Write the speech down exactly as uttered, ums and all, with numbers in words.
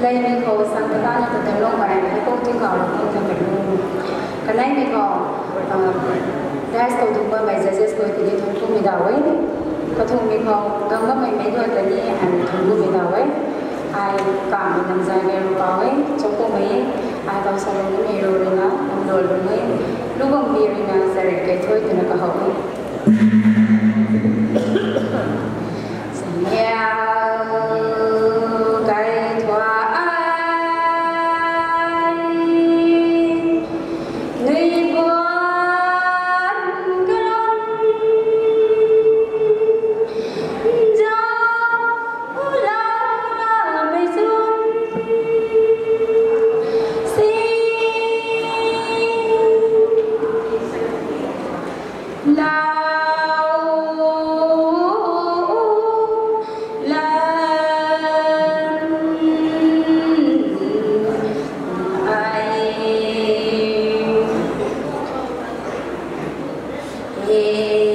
Kaneimei khou sang katana ta tanlou mei, hei kou tingkauh rui kum ta tanlou. Kaneimei khou, ah, dais khou dungc bammei judges khou tini thun kummei da e. Kathumhmei khou gang bammei mei duan tani ai thun kummei da e. Ai kamei namzai mei rui pa e, chakpumei, ai kau salou nimei rui rui na, namlou lungmei, lubangbi rui na, zare kei thuy twna kahow e. Siniau kai thua ai, nui buan karan, ja u la la mei sun, si lau lan ai.